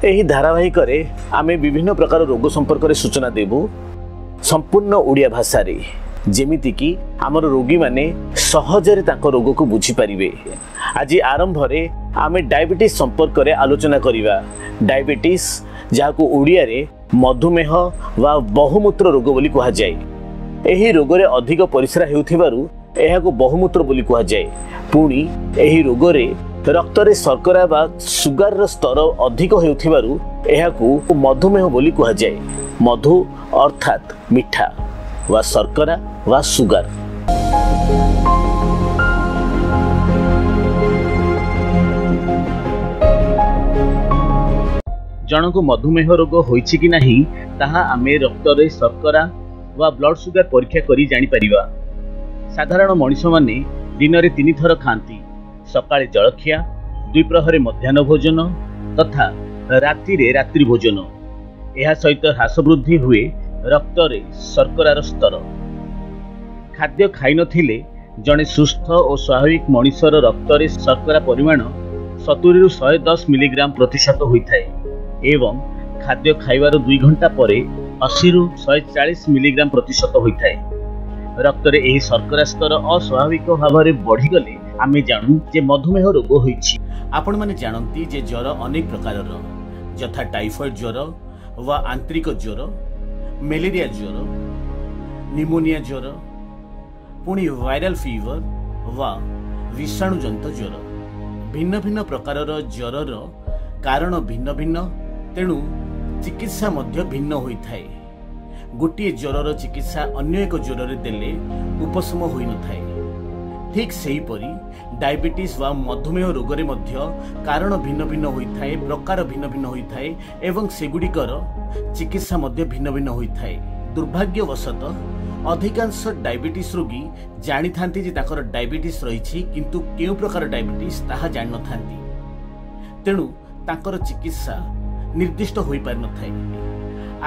ଏହି ଧାରାବାହିକରେ ଆମେ ବିଭିନ୍ନ ପ୍ରକାର ରୋଗ ସମ୍ପର୍କରେ ସୂଚନା ଦେବୁ ସମ୍ପୂର୍ଣ୍ଣ ଓଡ଼ିଆ ଭାଷାରେ, ଯେମିତିକି ଆମର ରୋଗୀମାନେ ସହଜରେ ତାଙ୍କ ରୋଗକୁ ବୁଝିପାରିବେ। ଆଜି ଆରମ୍ଭରେ ଆମେ ଡାଇବେଟିସ୍ ସମ୍ପର୍କରେ ଆଲୋଚନା କରିବା। ଡାଇବେଟିସ୍, ଯାହାକୁ ଓଡ଼ିଆରେ ମଧୁମେହ ବା ବହୁମୂତ୍ର ରୋଗ ବୋଲି କୁହାଯାଏ। ଏହି ରୋଗରେ ଅଧିକ ପରିସ୍ରା ହେଉଥିବାରୁ ଏହାକୁ ବହୁମୂତ୍ର ବୋଲି କୁହାଯାଏ। ପୁଣି ଏହି ରୋଗରେ ରକ୍ତରେ ଶର୍କରା ବା ସୁଗାରର ସ୍ତର ଅଧିକ ହେଉଥିବାରୁ ଏହାକୁ ମଧୁମେହ ବୋଲି କୁହାଯାଏ। ମଧୁ ଅର୍ଥାତ୍ ମିଠା ବା ଶର୍କରା ବା ସୁଗାର। ଜଣକୁ ମଧୁମେହ ରୋଗ ହୋଇଛି କି ନାହିଁ, ତାହା ଆମେ ରକ୍ତରେ ଶର୍କରା ବା ବ୍ଲଡ ସୁଗାର ପରୀକ୍ଷା କରି ଜାଣିପାରିବା। ସାଧାରଣ ମଣିଷମାନେ ଦିନରେ 3 ଥର ଖାଆନ୍ତି। ସକାଳେ ଜଳଖିଆ, ଦ୍ୱିପ୍ରହରେ ମଧ୍ୟାହ୍ନ ଭୋଜନ ତଥା ରାତିରେ ରାତ୍ରି ଭୋଜନ। ଏହା ସହିତ ହ୍ରାସ ବୃଦ୍ଧି ହୁଏ ରକ୍ତରେ ଶର୍କରାର ସ୍ତର। ଖାଦ୍ୟ ଖାଇନଥିଲେ ଜଣେ ସୁସ୍ଥ ଓ ସ୍ୱାଭାବିକ ମଣିଷର ରକ୍ତରେ ଶର୍କରା ପରିମାଣ 70ରୁ 110 ମିଲିଗ୍ରାମ ପ୍ରତିଶତ ହୋଇଥାଏ ଏବଂ ଖାଦ୍ୟ ଖାଇବାର 2 ଘଣ୍ଟା ପରେ 80ରୁ 140 ମିଲିଗ୍ରାମ ପ୍ରତିଶତ ହୋଇଥାଏ। ରକ୍ତରେ ଏହି ଶର୍କରା ସ୍ତର ଅସ୍ୱାଭାବିକ ଭାବରେ ବଢ଼ିଗଲେ ଆମେ ଜାଣୁ ଯେ ମଧୁମେହ ରୋଗ ହୋଇଛି। ଆପଣମାନେ ଜାଣନ୍ତି ଯେ ଜ୍ୱର ଅନେକ ପ୍ରକାରର, ଯଥା ଟାଇଫଏଡ୍ ଜ୍ୱର ବା ଆନ୍ତରିକ ଜ୍ୱର, ମ୍ୟାଲେରିଆ ଜ୍ୱର, ନିମୋନିଆ ଜ୍ୱର, ପୁଣି ଭାଇରାଲ ଫିଭର ବା ବିଷାଣୁଜନିତ ଜ୍ୱର। ଭିନ୍ନ ଭିନ୍ନ ପ୍ରକାରର ଜ୍ୱରର କାରଣ ଭିନ୍ନ ଭିନ୍ନ, ତେଣୁ ଚିକିତ୍ସା ମଧ୍ୟ ଭିନ୍ନ ହୋଇଥାଏ। ଗୋଟିଏ ଜ୍ୱରର ଚିକିତ୍ସା ଅନ୍ୟ ଏକ ଜ୍ୱରରେ ଦେଲେ ଉପଶମ ହୋଇନଥାଏ। ଠିକ୍ ସେହିପରି ଡାଇବେଟିସ୍ ବା ମଧୁମେହ ରୋଗରେ ମଧ୍ୟ କାରଣ ଭିନ୍ନ ଭିନ୍ନ ହୋଇଥାଏ, ପ୍ରକାର ଭିନ୍ନ ଭିନ୍ନ ହୋଇଥାଏ ଏବଂ ସେଗୁଡ଼ିକର ଚିକିତ୍ସା ମଧ୍ୟ ଭିନ୍ନ ଭିନ୍ନ ହୋଇଥାଏ। ଦୁର୍ଭାଗ୍ୟବଶତଃ ଅଧିକାଂଶ ଡାଇବେଟିସ୍ ରୋଗୀ ଜାଣିଥାନ୍ତି ଯେ ତାଙ୍କର ଡାଇବେଟିସ୍ ରହିଛି, କିନ୍ତୁ କେଉଁ ପ୍ରକାର ଡାଇବେଟିସ୍ ତାହା ଜାଣିନଥାନ୍ତି। ତେଣୁ ତାଙ୍କର ଚିକିତ୍ସା ନିର୍ଦ୍ଦିଷ୍ଟ ହୋଇପାରିନଥାଏ।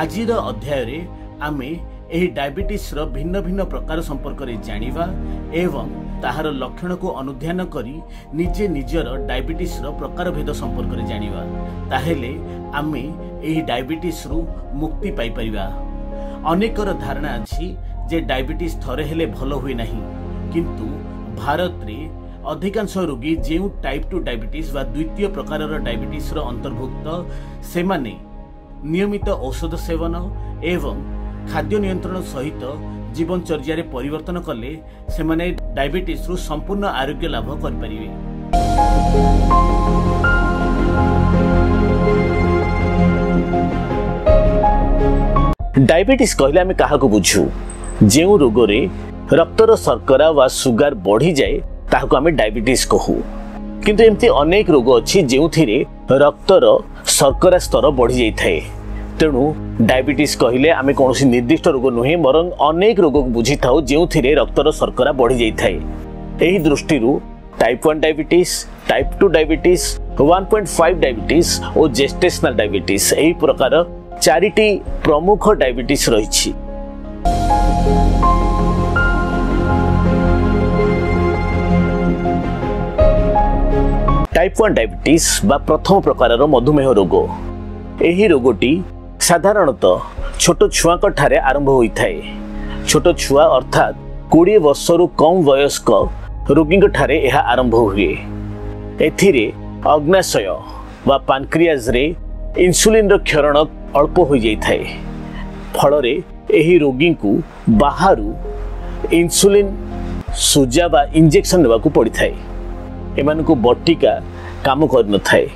ଆଜିର ଅଧ୍ୟାୟରେ ଆମେ ଏହି ଡାଇବେଟିସ୍ର ଭିନ୍ନ ଭିନ୍ନ ପ୍ରକାର ସମ୍ପର୍କରେ ଜାଣିବା ଏବଂ ତାହାର ଲକ୍ଷଣକୁ ଅନୁଧ୍ୟାନ କରି ନିଜେ ନିଜର ଡାଇବେଟିସ୍ର ପ୍ରକାରଭେଦ ସମ୍ପର୍କରେ ଜାଣିବା। ତାହେଲେ ଆମେ ଏହି ଡାଇବେଟିସ୍ରୁ ମୁକ୍ତି ପାଇପାରିବା। ଅନେକର ଧାରଣା ଅଛି ଯେ ଡାଇବେଟିସ୍ ଥରେ ହେଲେ ଭଲ ହୁଏ ନାହିଁ, କିନ୍ତୁ ଭାରତରେ ଅଧିକାଂଶ ରୋଗୀ ଯେଉଁ ଟାଇପ୍ 2 ଡାଇବେଟିସ୍ ବା ଦ୍ୱିତୀୟ ପ୍ରକାରର ଡାଇବେଟିସ୍ର ଅନ୍ତର୍ଭୁକ୍ତ, ସେମାନେ ନିୟମିତ ଔଷଧ ସେବନ ଏବଂ ଖାଦ୍ୟ ନିୟନ୍ତ୍ରଣ ସହିତ ଜୀବନଚର୍ଯ୍ୟାରେ ପରିବର୍ତ୍ତନ କଲେ ସେମାନେ ଡାଇବେଟିସ୍ରୁ ସମ୍ପୂର୍ଣ୍ଣ ଆରୋଗ୍ୟ ଲାଭ କରିପାରିବେ। ଡାଇବେଟିସ୍ କହିଲେ ଆମେ କାହାକୁ ବୁଝୁ? ଯେଉଁ ରୋଗରେ ରକ୍ତର ଶର୍କରା ବା ସୁଗାର ବଢ଼ିଯାଏ ତାହାକୁ ଆମେ ଡାଇବେଟିସ୍ କହୁ। କିନ୍ତୁ ଏମିତି ଅନେକ ରୋଗ ଅଛି ଯେଉଁଥିରେ ରକ୍ତର ଶର୍କରା ସ୍ତର ବଢ଼ିଯାଇଥାଏ। ତେଣୁ ଡାଇବେଟିସ୍ କହିଲେ ଆମେ କୌଣସି ନିର୍ଦ୍ଦିଷ୍ଟ ରୋଗ ନୁହେଁ, ବରଂ ଅନେକ ରୋଗକୁ ବୁଝିଥାଉ ଯେଉଁଥିରେ ରକ୍ତର ଶର୍କରା ବଢ଼ିଯାଇଥାଏ। ଏହି ଦୃଷ୍ଟିରୁ type 1 diabetes, type 2 diabetes, 1.5 diabetes ଓ ଜେଷ୍ଟେସନାଲ ଡାଇବେଟିସ୍, ଏହି ପ୍ରକାର 4ଟି ପ୍ରମୁଖ ଡାଇବେଟିସ୍ ରହିଛି। ଟାଇପ୍ 1 ଡାଇବେଟିସ୍ ବା ପ୍ରଥମ ପ୍ରକାରର ମଧୁମେହ ରୋଗ। ଏହି ରୋଗଟି ସାଧାରଣତଃ ଛୋଟ ଛୁଆଙ୍କ ଠାରେ ଆରମ୍ଭ ହୋଇଥାଏ। ଛୋଟ ଛୁଆ ଅର୍ଥାତ୍ 20 ବର୍ଷରୁ କମ୍ ବୟସ୍କ ରୋଗୀଙ୍କ ଠାରେ ଏହା ଆରମ୍ଭ ହୁଏ। ଏଥିରେ ଅଗ୍ନାଶୟ ବା ପାନକ୍ରିଆଜରେ ଇନ୍ସୁଲିନର କ୍ଷରଣ ଅଳ୍ପ ହୋଇଯାଇଥାଏ। ଫଳରେ ଏହି ରୋଗୀଙ୍କୁ ବାହାରୁ ଇନ୍ସୁଲିନ ସୁଜା ବା ଇଞ୍ଜେକ୍ସନ ନେବାକୁ ପଡ଼ିଥାଏ। ଏମାନଙ୍କୁ ବଟିକା କାମ କରିନଥାଏ।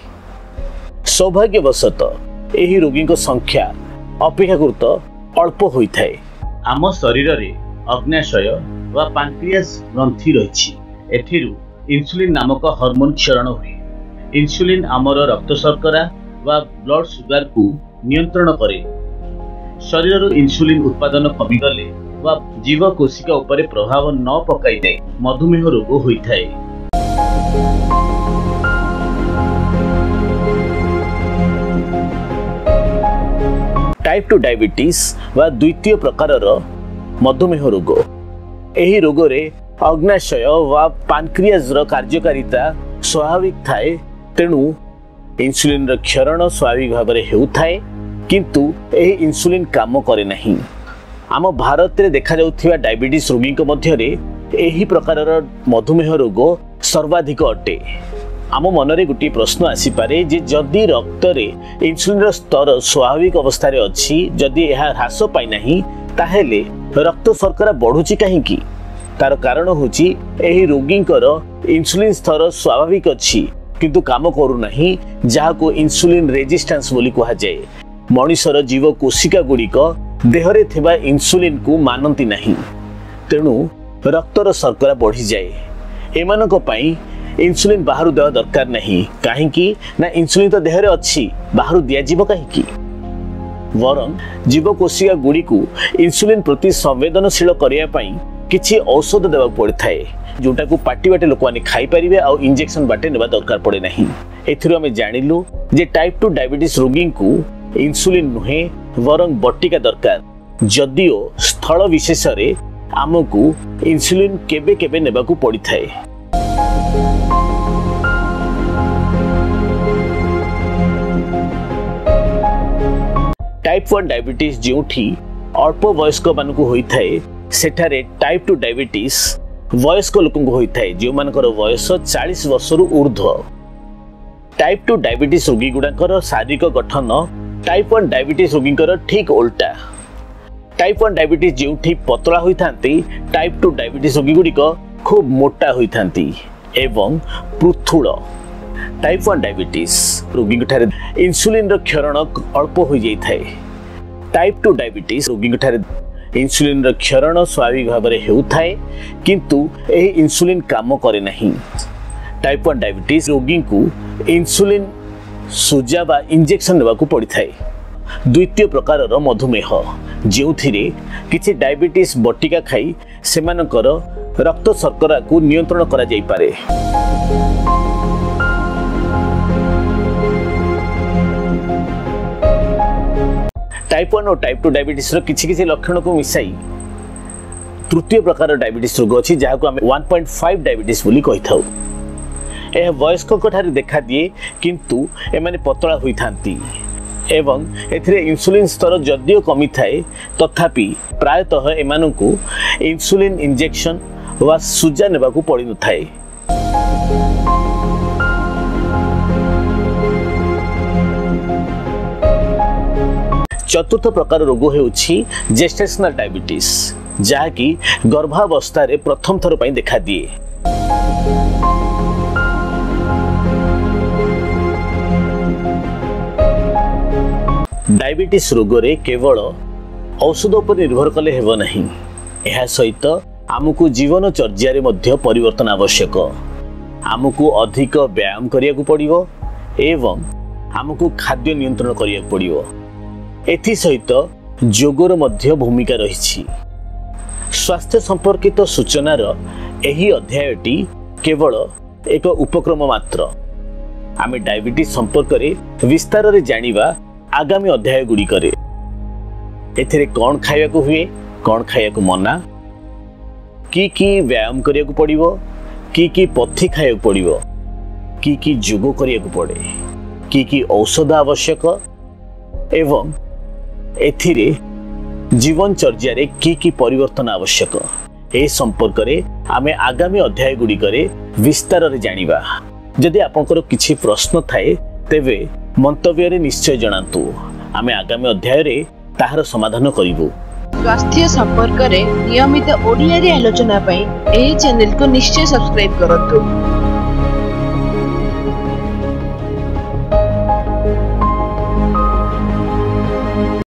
ସୌଭାଗ୍ୟବଶତଃ ଏହି ରୋଗୀଙ୍କ ସଂଖ୍ୟା ଅପେକ୍ଷାକୃତ ଅଳ୍ପ ହୋଇଥାଏ। ଆମ ଶରୀରରେ ଅଗ୍ନାଶୟ ବା ପାନକ୍ରିଆସ୍ ଗ୍ରନ୍ଥି ରହିଛି। ଏଥିରୁ ଇନ୍ସୁଲିନ ନାମକ ହରମୋନ୍ କ୍ଷରଣ ହୁଏ। ଇନ୍ସୁଲିନ ଆମର ରକ୍ତ ଶର୍କରା ବା ବ୍ଲଡ୍ ସୁଗାରକୁ ନିୟନ୍ତ୍ରଣ କରେ। ଶରୀରରୁ ଇନ୍ସୁଲିନ ଉତ୍ପାଦନ କମିଗଲେ ବା ଜୀବକୋଷିକା ଉପରେ ପ୍ରଭାବ ନ ପକାଇଲେ ମଧୁମେହ ରୋଗ ହୋଇଥାଏ। ଟାଇପ୍ 2 ଡାଇବେଟିସ୍ ବା ଦ୍ୱିତୀୟ ପ୍ରକାରର ମଧୁମେହ ରୋଗ। ଏହି ରୋଗରେ ଅଗ୍ନାଶୟ ବା ପାନକ୍ରିଆଜର କାର୍ଯ୍ୟକାରିତା ସ୍ୱାଭାବିକ ଥାଏ, ତେଣୁ ଇନ୍ସୁଲିନର କ୍ଷରଣ ସ୍ୱାଭାବିକ ଭାବରେ ହେଉଥାଏ, କିନ୍ତୁ ଏହି ଇନ୍ସୁଲିନ କାମ କରେ ନାହିଁ। ଆମ ଭାରତରେ ଦେଖାଯାଉଥିବା ଡାଇବେଟିସ୍ ରୋଗୀଙ୍କ ମଧ୍ୟରେ ଏହି ପ୍ରକାରର ମଧୁମେହ ରୋଗ ସର୍ବାଧିକ ଅଟେ। ଆମ ମନରେ ଗୋଟିଏ ପ୍ରଶ୍ନ ଆସିପାରେ ଯେ ଯଦି ରକ୍ତରେ ଇନ୍ସୁଲିନର ସ୍ତର ସ୍ୱାଭାବିକ ଅବସ୍ଥାରେ ଅଛି, ଯଦି ଏହା ହ୍ରାସ ପାଇନାହିଁ, ତାହେଲେ ରକ୍ତ ଶର୍କରା ବଢ଼ୁଛି କାହିଁକି? ତାର କାରଣ ହେଉଛି ଏହି ରୋଗୀଙ୍କର ଇନ୍ସୁଲିନ ସ୍ତର ସ୍ୱାଭାବିକ ଅଛି, କିନ୍ତୁ କାମ କରୁନାହିଁ, ଯାହାକୁ ଇନ୍ସୁଲିନ ରେଜିଷ୍ଟାନ୍ସ ବୋଲି କୁହାଯାଏ। ମଣିଷର ଜୀବ କୋଶିକା ଗୁଡ଼ିକ ଦେହରେ ଥିବା ଇନ୍ସୁଲିନକୁ ମାନନ୍ତି ନାହିଁ, ତେଣୁ ରକ୍ତର ଶର୍କରା ବଢ଼ିଯାଏ। ଏମାନଙ୍କ ପାଇଁ ଇନ୍ସୁଲିନ ବାହାରୁ ଦେବା ଦରକାର ନାହିଁ। କାହିଁକି ନା ଇନ୍ସୁଲିନ ତ ଦେହରେ ଅଛି, ବାହାରୁ ଦିଆଯିବ କାହିଁକି? ବରଂ ଜୀବକୋଶିକା ଗୁଡ଼ିକୁ ଇନ୍ସୁଲିନ ପ୍ରତି ସମ୍ବେଦନଶୀଳ କରିବା ପାଇଁ କିଛି ଔଷଧ ଦେବାକୁ ପଡ଼ିଥାଏ, ଯେଉଁଟାକୁ ପାଟି ବାଟେ ଲୋକମାନେ ଖାଇପାରିବେ ଆଉ ଇଞ୍ଜେକ୍ସନ ବାଟେ ନେବା ଦରକାର ପଡ଼େ ନାହିଁ। ଏଥିରୁ ଆମେ ଜାଣିଲୁ ଯେ ଟାଇପ୍ 2 ଡାଇବେଟିସ୍ ରୋଗୀଙ୍କୁ ଇନ୍ସୁଲିନ ନୁହେଁ, ବରଂ ବଟିକା ଦରକାର। ଯଦିଓ ସ୍ଥଳ ବିଶେଷରେ ଆମକୁ ଇନ୍ସୁଲିନ କେବେ କେବେ ନେବାକୁ ପଡ଼ିଥାଏ। ଟାଇପ୍ 1 ଡାଇବେଟିସ୍ ଯେଉଁଠି ଅଳ୍ପ ବୟସ୍କମାନଙ୍କୁ ହୋଇଥାଏ, ସେଠାରେ ଟାଇପ୍ 2 ଡାଇବେଟିସ୍ ବୟସ୍କ ଲୋକଙ୍କୁ ହୋଇଥାଏ, ଯେଉଁମାନଙ୍କର ବୟସ 40 ବର୍ଷରୁ ଉର୍ଦ୍ଧ୍ୱ। ଟାଇପ୍ 2 ଡାଇବେଟିସ୍ ରୋଗୀଗୁଡ଼ାଙ୍କର ଶାରୀରିକ ଗଠନ ଟାଇପ୍ 1 ଡାଇବେଟିସ୍ ରୋଗୀଙ୍କର ଠିକ୍ ଓଲଟା। ଟାଇପ୍ 1 ଡାଇବେଟିସ୍ ଯେଉଁଠି ପତଳା ହୋଇଥାନ୍ତି, ଟାଇପ୍ 2 ଡାଇବେଟିସ୍ ରୋଗୀଗୁଡ଼ିକ ଖୁବ୍ ମୋଟା ହୋଇଥାନ୍ତି ଏବଂ ପୃଥୁଳ। ଟାଇପ୍ 1 ଡାଇବେଟିସ୍ ରୋଗୀଙ୍କଠାରେ ଇନ୍ସୁଲିନର କ୍ଷରଣ ଅଳ୍ପ ହୋଇଯାଇଥାଏ। ଟାଇପ୍ 2 ଡାଇବେଟିସ୍ ରୋଗୀଙ୍କଠାରେ ଇନ୍ସୁଲିନର କ୍ଷରଣ ସ୍ୱାଭାବିକ ଭାବରେ ହେଉଥାଏ, କିନ୍ତୁ ଏହି ଇନ୍ସୁଲିନ କାମ କରେ ନାହିଁ। ଟାଇପ୍ 1 ଡାଇବେଟିସ୍ ରୋଗୀଙ୍କୁ ଇନ୍ସୁଲିନ ସୁଜା ବା ଇଞ୍ଜେକ୍ସନ ନେବାକୁ ପଡ଼ିଥାଏ। ଦ୍ୱିତୀୟ ପ୍ରକାରର ମଧୁମେହ, ଯେଉଁଥିରେ କିଛି ଡାଇବେଟିସ୍ ବଟିକା ଖାଇ ସେମାନଙ୍କର ରକ୍ତ ଶର୍କରାକୁ ନିୟନ୍ତ୍ରଣ କରାଯାଇପାରେ। ଟାଇପ୍ 1 ଓ ଟାଇପ୍ 2 ଡାଇବେଟିସ୍ର କିଛି କିଛି ଲକ୍ଷଣକୁ ମିଶାଇ ତୃତୀୟ ପ୍ରକାର ଡାଇବେଟିସ୍ ରୋଗ ଅଛି, ଯାହାକୁ ଆମେ 1.5 ଡାଇବେଟିସ୍ ବୋଲି କହିଥାଉ। ଏହା ବୟସ୍କଙ୍କ ଠାରେ ଦେଖାଦିଏ, କିନ୍ତୁ ଏମାନେ ପତଳା ହୋଇଥାନ୍ତି ଏବଂ ଏଥିରେ ଇନ୍ସୁଲିନ ସ୍ତର ଯଦିଓ କମିଥାଏ, ତଥାପି ପ୍ରାୟତଃ ଏମାନଙ୍କୁ ଇନ୍ସୁଲିନ ଇଞ୍ଜେକ୍ସନ ବା ସୁଜା ନେବାକୁ ପଡ଼ିନଥାଏ। ଚତୁର୍ଥ ପ୍ରକାର ରୋଗ ହେଉଛି ଜେଷ୍ଟେସନାଲ ଡାଇବେଟିସ୍, ଯାହାକି ଗର୍ଭାବସ୍ଥାରେ ପ୍ରଥମ ଥର ପାଇଁ ଦେଖାଦିଏ। ଡାଇବେଟିସ୍ ରୋଗରେ କେବଳ ଔଷଧ ଉପରେ ନିର୍ଭର କଲେ ହେବ ନାହିଁ, ଏହା ସହିତ ଆମକୁ ଜୀବନଚର୍ଯ୍ୟାରେ ମଧ୍ୟ ପରିବର୍ତ୍ତନ ଆବଶ୍ୟକ। ଆମକୁ ଅଧିକ ବ୍ୟାୟାମ କରିବାକୁ ପଡ଼ିବ ଏବଂ ଆମକୁ ଖାଦ୍ୟ ନିୟନ୍ତ୍ରଣ କରିବାକୁ ପଡ଼ିବ। ଏଥିସହିତ ଯୋଗର ମଧ୍ୟ ଭୂମିକା ରହିଛି। ସ୍ୱାସ୍ଥ୍ୟ ସମ୍ପର୍କିତ ସୂଚନାର ଏହି ଅଧ୍ୟାୟଟି କେବଳ ଏକ ଉପକ୍ରମ ମାତ୍ର। ଆମେ ଡାଇବେଟିସ୍ ସମ୍ପର୍କରେ ବିସ୍ତାରରେ ଜାଣିବା ଆଗାମୀ ଅଧ୍ୟାୟ ଗୁଡ଼ିକରେ। ଏଥିରେ କ'ଣ ଖାଇବାକୁ ହୁଏ, କ'ଣ ଖାଇବାକୁ ମନା, କି କି ବ୍ୟାୟାମ କରିବାକୁ ପଡ଼ିବ, କି କି ପଥି ଖାଇବାକୁ ପଡ଼ିବ, କି କି ଯୋଗ କରିବାକୁ ପଡ଼େ, କି କି ଔଷଧ ଆବଶ୍ୟକ ଏବଂ ଏଥିରେ ଜୀବନଚର୍ଯ୍ୟାରେ କି କି ପରିବର୍ତ୍ତନ ଆବଶ୍ୟକ, ଏ ସମ୍ପର୍କରେ ଆମେ ଆଗାମୀ ଅଧ୍ୟାୟ ଗୁଡ଼ିକରେ ବିସ୍ତାରରେ ଜାଣିବା। ଯଦି ଆପଣଙ୍କର କିଛି ପ୍ରଶ୍ନ ଥାଏ, ତେବେ ମନ୍ତବ୍ୟରେ ନିଶ୍ଚୟ ଜଣାନ୍ତୁ। ଆମେ ଆଗାମୀ ଅଧ୍ୟାୟରେ ତାହାର ସମାଧାନ କରିବୁ। ସ୍ୱାସ୍ଥ୍ୟ ସମ୍ପର୍କରେ ନିୟମିତ ଓଡ଼ିଆରେ ଆଲୋଚନା ପାଇଁ ଏହି ଚ୍ୟାନେଲକୁ ନିଶ୍ଚୟ ସବସ୍କ୍ରାଇବ କରନ୍ତୁ।